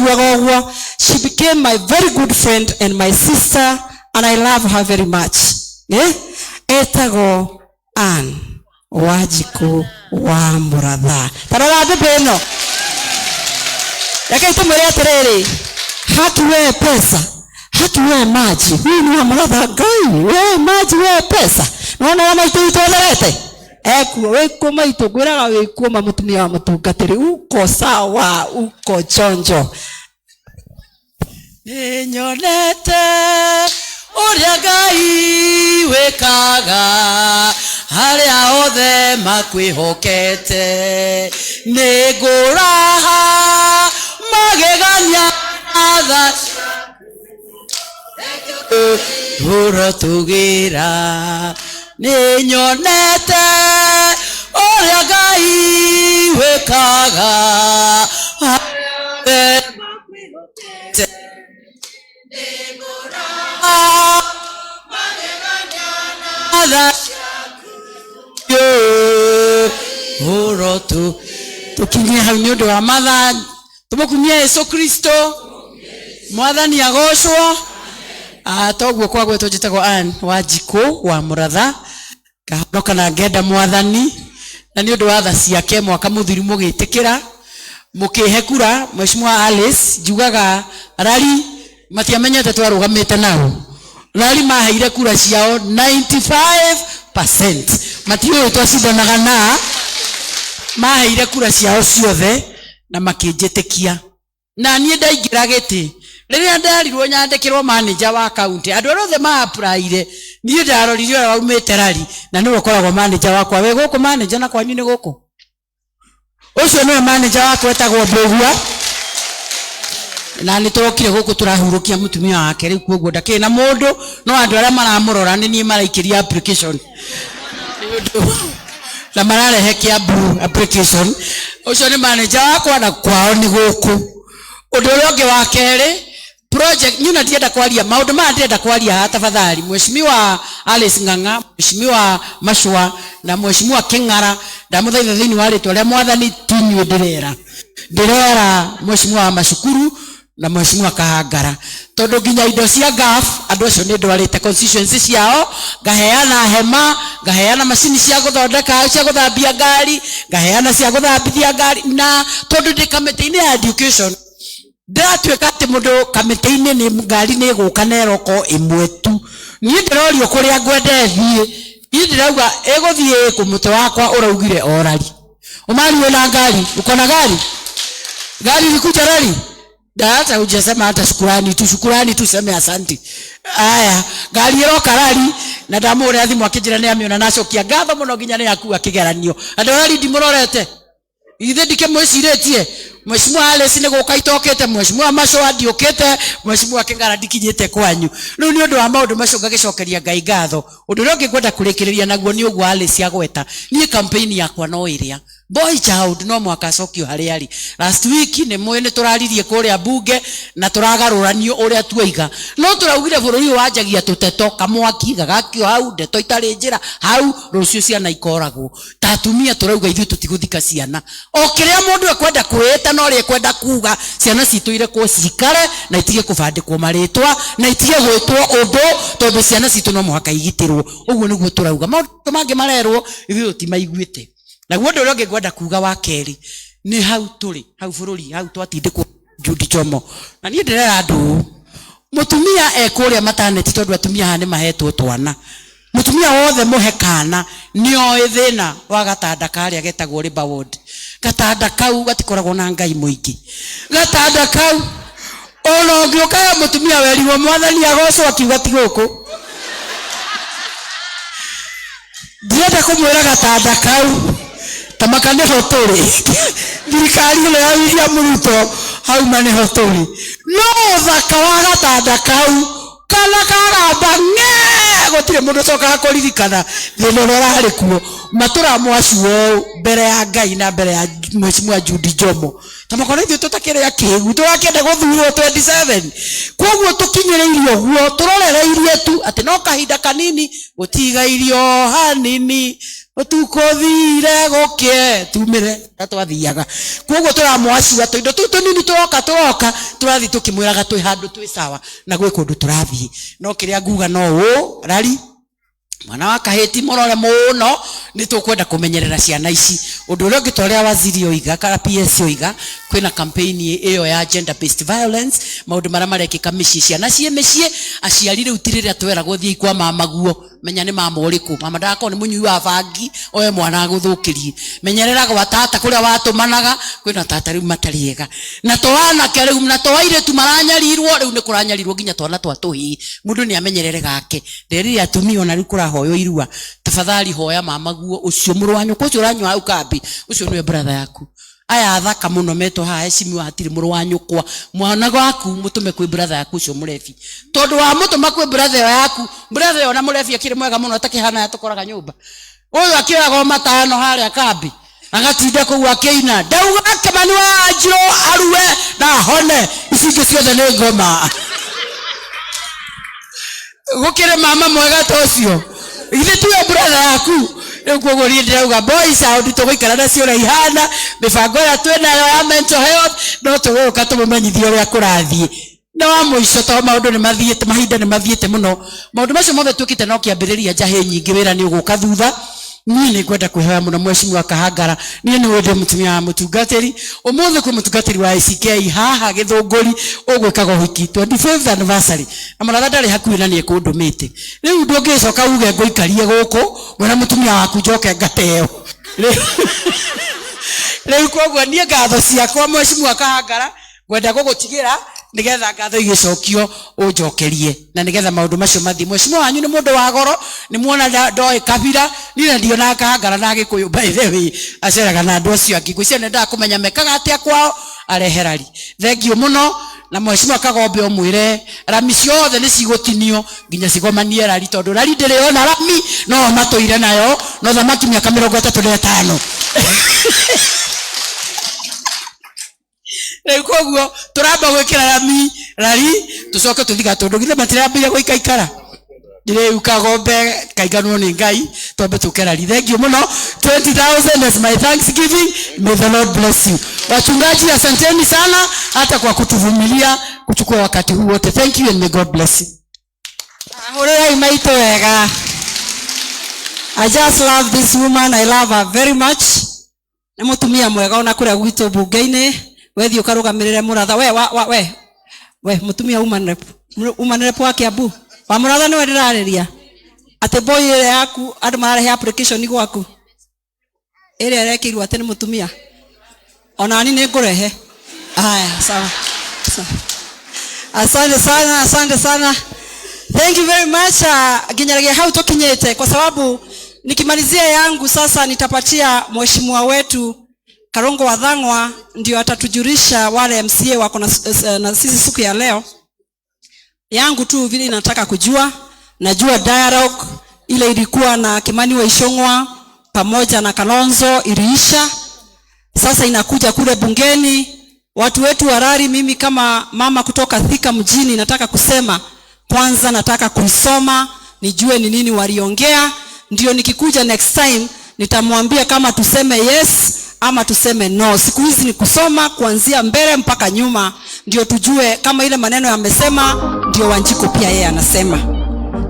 Tũiguaga ũguo. She became my very good friend and my sister, and I love her very much. Eh? Etagwo Ann Wanjikũ wa Mũratha. Ta rora mbĩmbĩ ĩno. Rekei tũmwĩre atĩrĩrĩ, haki we pesa, haki we maji. Huyu ni wa Mũratha. Ngai, we maji we pesa. Nĩwona ũrĩa maitũ witũ atherete? Ekuo wĩkuo maitũ, ngwĩraga wĩkuo ma mũtumia wa mũtungatĩri, uko sawa, uko chonjo. Nĩnyonete ũrĩa Ngai wĩkaga arĩa othe makwĩhokete. Nĩngũraha magegania tha ũrotũgĩra. Nĩnyonete ũrĩa Ngai wĩkaga arĩa othe makwĩhokete. Tha ũrotu tũkinyie hau nĩ ũndũ wa mathaa. Tũmũkumie Yesu Kristo, Mwathani agocwo. Toguo kwagwetwo, njĩtagwo Ann Wanjikũ wa Mũratha, ngahonoka na ngenda Mwathani, na nĩ ũndũ wa tha ciake mwaka mũthiru mũgĩtĩkĩra mũkĩhe kura. Mheshimiwa Alice, njugaga rari matiamenyete twarũgamĩte nao. Rari maheire kura ciao 95%, matiũĩ twacindanaga na maheire kura ciao ciothe na makĩnjĩtĩkia, na niĩ ndaingĩra gĩtĩ rĩrĩa nderirwo nyandĩkĩrwo manager wa county. Andũ arĩa othe ma-applyire, niĩ ndarorire ũrĩa waumĩte rari, na nĩwe ũkoragwo manager wakwa. Wĩ gũkũ manager, na kwanyu nĩ gũkũ. Ũcio nĩwe manager wakwa, etagwo Mbũgua, na nĩ tũrokire gũkũ tũrahurũkia mũtumia wake rĩu, koguo ndakĩrĩ na mũndũ, no andũ arĩa maramũrora nĩ niĩ maraikĩria application na mararehe Kiambu application. Ũcio nĩ manager wakwa na kwao nĩ gũkũ. Ũndũ ũrĩa ũngĩ wa kerĩ, project niĩ na ndienda kwaria maũndũ maya, ndĩrenda kwaria haha. Tafadhali, Mheshimiwa Alice Ng'ang'a, Mheshimiwa Mashua na Mheshimiwa Kĩng'ara, ndamũthaitha thĩinĩ wa rĩtwa rĩa Mwathani. Ti inyuĩ ndĩrera, ndĩrera Mheshimiwa wa macukuru na Mheshimiwa Kahangara, tondũ nginya indo cia GAF andũ acio nĩ ndwarĩte constituency ciao, ngaheana hema, ngaheana macini cia gũthondeka, cia gũthambia ngari, ngaheana cia gũthambithia ngari. Na tondũ ndĩ kamĩtĩ-inĩ ya education, ndĩratuĩka atĩ mũndũ kamĩtĩ-inĩ nĩ ngari nĩ ĩgũka na ĩroko ĩmwe tu. Niĩ ndĩrorio kũrĩa ngwenda ĩthiĩ, niĩ ndĩrauga ĩgũthiĩ kũ? Mũtĩ wakwa ũraugire orari umari wĩna ngari, uko na gari, gari ilikuja rari na hata hujasema hata shukurani tu, shukurani tu, seme asanti. Aya, ngari ĩroka rari, na ndamũhũrĩra thimũ akĩnjĩra nĩ amĩona na acokia ngatho mũno, nginya nĩ akua kĩgeranio. Andũ rari ndimũrorete, ithe ndikĩmwĩcirĩtie. Mheshimiwa Alice nĩ gũka itokĩte, Mheshimiwa Mashua ndiũkĩte, Mheshimiwa Kĩng'ara ndikinyĩte kwanyu. Rĩu nĩ ũndũ wa maũndũ macio ngagĩcokeria Ngai ngatho. Ũndũ ũrĩa ũngĩ ngwenda kũrĩkĩrĩria naguo nĩ ũguo Alice agweta, niĩ campaign yakwa no ĩrĩa boy child no mwaka acokio harĩa arĩ. Last week nĩ mũĩ nĩ tũraririe kũrĩa bunge na tũragarũranio ũrĩa tuoiga, no tũraugire bũrũri ũyũ wanjagia tũteto kamwaki gagakio hau, ndeto itarĩ njĩra hau, rũciũ ciana ikoragwo ta atumia. Tũrauga ithuĩ tũtigũthika ciana, o kĩrĩa mũndũ ekwenda kwĩĩta na ũrĩa ekwenda kuga, ciana citũ irekwo cikare na itige kũbandĩkwo marĩtwa na itige gwĩtwo ũndũ, tondũ ciana citũ no mũhaka igitĩrwo. Ũguo nĩguo tũrauga. Maũndũ mangĩ marerwo ithuĩ tũtimaiguĩte. Naguo ũndũ ũrĩa ũngĩ ngwenda kuga wa kerĩ nĩ hau tũrĩ hau bũrũri hau twatindĩkwo Judy Jomo, na niĩ ndĩrera andũ ũũ, mũtumia e kũrĩa mataneti, tondũ atumia haha nĩ mahetwo twana. Mũtumia wothe mũhe kana nĩ oĩ thĩna wa gatanda karĩa getagwo labor ward. Gatanda kau gatikoragwo na Ngai mũingĩ. Gatanda kau ona ũngĩũka he mũtumia werirwo Mwathani agocwo akiuga ti gũkũ, ndirenda kũmwĩra gatanda kau tamaka nĩho tũrĩ. Thirikari ĩno ya William Ruto hauma nĩho tũrĩ. No ũthaka wa gatanda kau, kana kagamba ng'e, gũtirĩ mũndũ ũcokaga kũririkana thĩna ũrĩa ũrarĩ kuo. Matũramwacuo ũũ mbere ya Ngai na mbere ya Mheshimiwa Judy Jomo, tamakona ithuĩ tũtakĩrĩ akĩgu, tũrakĩenda gũthurwo 27. Koguo tũkinyĩrĩirie ũguo, tũrorereirie tu atĩ no kahinda kanini gũtigairio hanini. Utuko thire gukie tumire na twathiaga. Koguo turamwacua tuindo tu tunini turoka turoka turathi tukimwiraga twi handu twi sawa na gwi kundu turathie. No kiria nguga no uu rari mwana wa kahiti murore muno ni tukwenda kumenyerera ciana ici. Undu uria ungi toria waziri oiga kana PS oiga kwina campaign iyo ya gender based violence, maundu maria marekika micii, ciana cie micii, aciari riu ti riria tweragwo thiei kwa mama guo, menya ni mama uriku, mama ndagakorwo ni munyui wa bangi oe mwana aguthukirie, menyerera gwa tata kuria watumanaga, kwina tata riu matari ega na to anake riu na to airitu maranyarirwo riu ni kuranyarirwo nginya twana twa tuhii, mundu ni amenyerere gake. Nderire atumia ona riu kurahoywo irua, tafadhali hoya mama guo ucio muru wa nyũkwa ucio uranyua hau kambi ucio niwe brother yaku. Aya athaka muno metwo haha heshimiwa hatiri muru wa nyũkwa, mwana waku mutume kwi brother yaku ucio murebi, tondu wa mutuma kwi brother yaku, brother ona murebi akiri mwega muno atakihana yatukoraga nyumba, uyu akioyaga matano haria kambi agatinda kuu akiina ndauga Kimani wa Anjirũ arue na hone, ici ingĩ ciothe nĩ ngoma. Gukire mama mwega ta ucio, ithe tuwe brother yaku. Rĩu koguo niĩ ndĩrauga boys sound tũgũikara nacio ũrĩa ihana, mĩbango ĩrĩa twĩnayo ya mental health no tũgũka tũmũmenyithie ũrĩa kũrathiĩ. Na wa mũico to maũndũ nĩ mathiĩte, mahinda nĩ mathiĩte mũno, maũndũ macio mothe twĩkĩte no kĩambĩrĩria njahĩ nyingĩ, wĩra nĩ ũgũka thutha. Niĩ nĩ ngwenda kwĩhoya mũno mheshimiwa Kahangara, niĩ nĩ wende mũtumia wa mũtungatĩri, ũmũthĩ kwĩ mũtungatĩri wa ACK haha Gĩthũngũri ũgwĩkaga ũhiki 25th anniversary, na mũratha ndarĩ hakuhĩ na nĩ ekũndũmĩte. Rĩu ndũngĩcoka uge ngũikarie gũkũ mwena mũtumia waku njoke ngateo. Rĩu koguo niĩ ngatho ciakwa mheshimiwa Kahangara ngwenda gũgũtigĩra nigetha ngatho igĩcokio ũnjokerie na nigetha maũndũ macio mathiĩ. Mheshimiwa wanyu nĩ mũndũ wa goro, nĩ muona ndoĩ kabira, niĩ na ndionaga Kahangara na Gĩkũyũ by the way, aceraga na andũ acio angĩ, ngwĩciria nĩendaga kũmenya mekaga atĩa kwao arehe rari. Thank you mũno. Na mheshimiwa Kagombe ũmwĩre rami ciothe nĩ cigũtinio nginya cigomanie rari, tondũ rari ndĩrĩ ona rami no matũire nayo no thamaki mĩaka 35. Rĩu koguo tũramba gwĩkĩra rami rari tũcoke tũthiga tũndũ githĩ matirambĩrĩria gũikaikara. Rĩu Kagombe kaiganwo nĩ Ngai twambe tũke rari. Thank you mũno. 20,000 as my thanksgiving. May the Lord bless you. Wachungaji asanteni sana hata kwa kutuvumilia kuchukua wakati huu wote. Thank you and may God bless you. Ahũrĩrai maitũ wega. I just love this woman. I love her very much. Nĩ mũtumia mwega ona kũrĩa gwitũ bunge-inĩ. Wethiĩ ũkarũgamĩrĩre mũratha. We, wa, wa, we. We, mũtumia woman rep. Woman rep wa Kiambu. Wa mũratha nĩwe ndĩrarĩria. Atĩ boy ĩrĩa yaku andũ mararehe application gwaku. Ĩrĩa ĩrekĩirwo atĩ nĩ mũtumia. Ona niĩ nĩngũrehe. Haya, sawa. Sawa. Asante sana, asante sana. Thank you very much. Nginyaragia hau tukinyete kwa sababu nikimalizia yangu sasa nitapatia mheshimiwa wetu Karongo wa Thang'wa ndio atatujulisha wale MCA wako na sisi siku ya leo. Yangu tu vile nataka kujua, najua dialogue ile ilikuwa na Kimani wa Ichung'wa pamoja na Kalonzo iliisha. Sasa inakuja kule bungeni. Watu wetu wa Rari, mimi kama mama kutoka Thika mjini nataka kusema kwanza nataka kuisoma nijue ni nini waliongea, ndio nikikuja next time nitamwambia kama tuseme yes ama tuseme no. Siku hizi ni kusoma kuanzia mbele mpaka nyuma ndio tujue kama ile maneno yamesema ndio Wanjiku pia yeye anasema.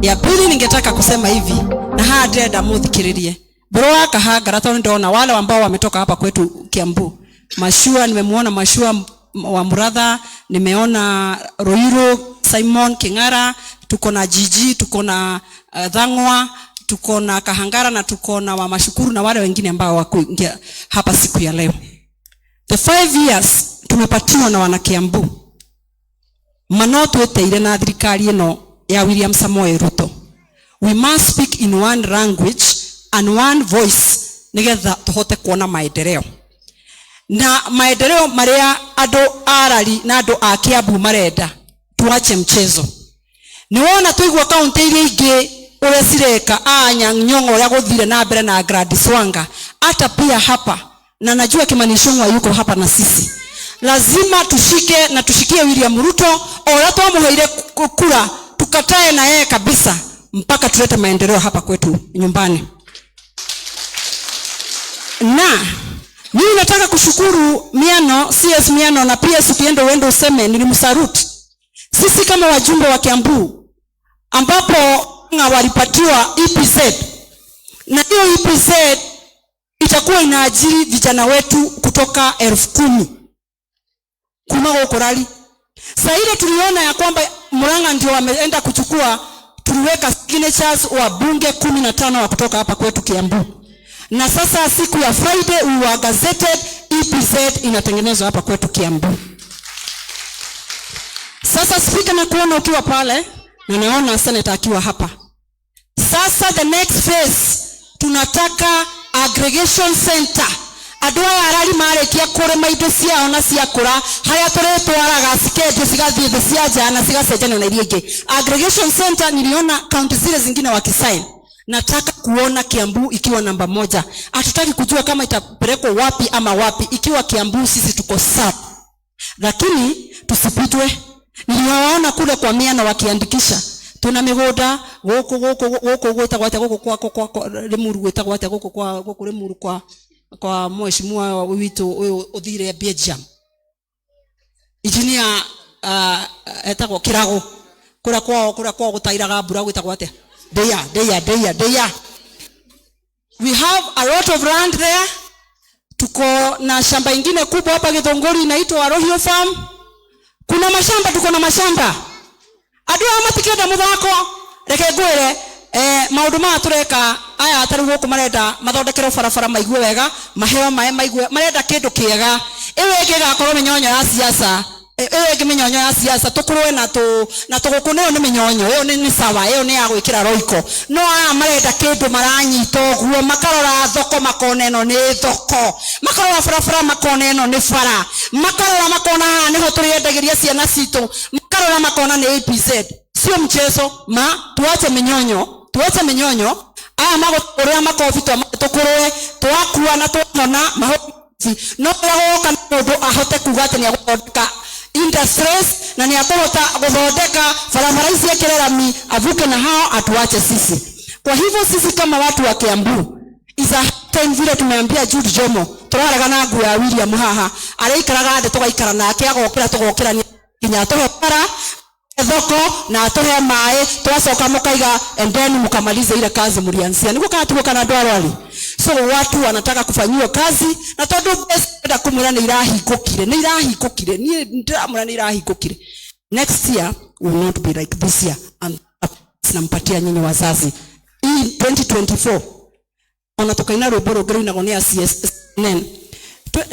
Ya pili ningetaka kusema hivi, na haya ndĩrenda muthikiririe. Bro wa Kahangara tondũ ndona wale ambao wametoka hapa kwetu Kiambu. Mashua nimemuona Mashua wa Muratha, nimeona Ruiru Simon King'ara, tuko na Gigi, tuko na Thang'wa, tuko na Kahangara na tuko na wa Mashukuru na wale wengine ambao wakuingia hapa siku ya leo. The 5 years tumepatiwa na wana Kiambu. Mano tweteire na thirikari ĩno ya William Samoei Ruto. We must speak in one language and one voice nigetha tuhote kuona maendeleo. Na maendeleo maria andu a Rari na andu a Kiambu marenda, tuache mchezo. Niwona tuigua kaunti iria ingĩ ũrĩa cireka, Anyang' Nyong'o ũrĩa gũthire na mbere na Gladys Wanga, hata pia hapa, na najua Kimani Ichung'wa yuko hapa na sisi. Lazima tushike na tushikie William Ruto, ũrĩa twamũheire kura, tukatae na yeye kabisa mpaka tulete maendeleo hapa kwetu nyumbani. Na mimi nataka kushukuru Miano, CS Miano, na PS ukienda uende useme nilimsalute. Sisi kama wajumbe wa Kiambu ambapo walipatiwa EPZ, na hiyo EPZ itakuwa inaajiri vijana wetu kutoka 10,000 kuma gũkũ rari. Saa ile tuliona ya kwamba Murang'a ndio wameenda kuchukua, tuliweka signatures wa bunge 15 wa kutoka hapa kwetu Kiambu. Na sasa siku ya Friday we were gazetted, EPZ inatengenezwa hapa kwetu Kiambu. Sasa Speaker, nakuona ukiwa pale na naona senator akiwa hapa. Sasa the next phase tunataka aggregation center. Andũ aya arari marĩkia kũrĩma indo ciao na ciakũra, harĩa tũrĩtwaraga cikendio cigathiĩ thĩ cia nja na cigacenjanio na iria ingĩ. Aggregation center niliona kaunti zile zingine wakisign. Nataka kuona Kiambu ikiwa namba 1. Hatutaki kujua kama itapelekwa wapi ama wapi. Ikiwa Kiambu sisi tuko sawa. Lakini tusipitwe. Niliwaona kule kwa Miano wakiandikisha. Tuna migunda guku guku guku gwitagwo atia guku kwa kwa kwa Limuru gwitagwo atia guku kwa guku Limuru kwa kwa mheshimiwa witu uyu uthire Belgium. Engineer etagwo Kirago. Kura kwao, kura kwao gutairaga mbura gwitagwo atia? Deya, deya, deya, deya. We have a lot of land there. Tuko na shamba ingine kubwa hapa Githunguri inaitwa Warohio Farm. Kuna mashamba, tuko na mashamba. Andũ aya matikĩenda mũthako, reke ngwĩre, maũndũ maya tũreka aya tarĩu gũkũ marenda mathondekerwo barabara maigue wega, maheo maĩ maigue, marenda kĩndũ kĩega. Ĩyo ĩngĩ ĩgakorwo mĩnyonyo ya siasa. Ĩyo ĩngĩ mĩnyonyo ya siasa, tũkũrwe na na tũgũkũ, ĩyo nĩ mĩnyonyo, ĩyo nĩ sawa, ĩyo nĩ ya gwĩkĩra roiko. No aya marenda kĩndũ maranyita ũguo, makarora thoko makona ĩno nĩ thoko, makarora barabara makona ĩno nĩ bara, makarora makona haha nĩho tũrĩendagĩria ciana citũ, makarora makona nĩ APZ. Sio mchezo, ma tuache minyonyo, tuache minyonyo. Aya magũtũrĩa makobi tũkũrwe, twakua na twahona mahobi. No ũrĩa gũka mũndũ ahote kuga atĩ nĩegũthondeka industries na nĩekũhota gũthondeka barabara ici ekĩre rami, avuke na hao atuache sisi. Kwa hivyo sisi kama watu wa Kiambu, is a time vile tumeambia Jude Jomo, tũraregana nguo ya William haha, arĩikaraga thĩ tũgaikara nake, agokĩra tũgokĩra nginya atũhe bara thoko na atũhe maĩ, twacoka mũkaiga and then mũkamaliza ile kazi mlianzia. Nĩguo kana tiguo kana andũ arwaru? So watu wanataka kufanyiwa kazi, na tondũ mbeca ndĩrenda kũmwĩra nĩ irahingũkire, nĩ irahingũkire, niĩ ndĩramwĩra nĩ irahingũkire. Next year will not be like this year. And nampatia nyinyi wazazi. Hii 2024 ona tukaina rwĩmbo rũngĩ rũinagwo nĩ ACSN.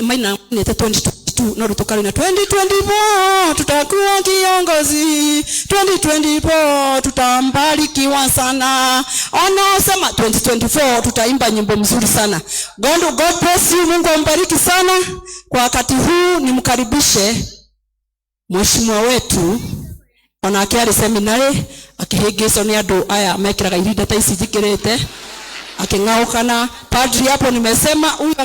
Maina nĩte 2022 no rũtũkarũina 2024 tutakuwa kiongozi, 2024 tutambarikiwa sana. Ona sema 2024 tutaimba nyimbo mzuri sana. God bless you, Mungu ambariki sana. Kwa wakati huu nimkaribishe mheshimiwa wetu onake arĩ seminary akĩhĩngĩcwo nĩ andũ aya mekĩraga irinda ta ici njĩkĩrĩte, aking'aukana. Padri hapo nimesema huyu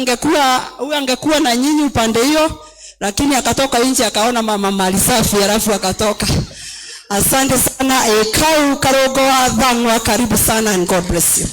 angekuwa na nyinyi upande hiyo, lakini akatoka nje akaona mama mali safi alafu akatoka. Asante sana Ekau Karogo wa Thang'wa, karibu sana and God bless you.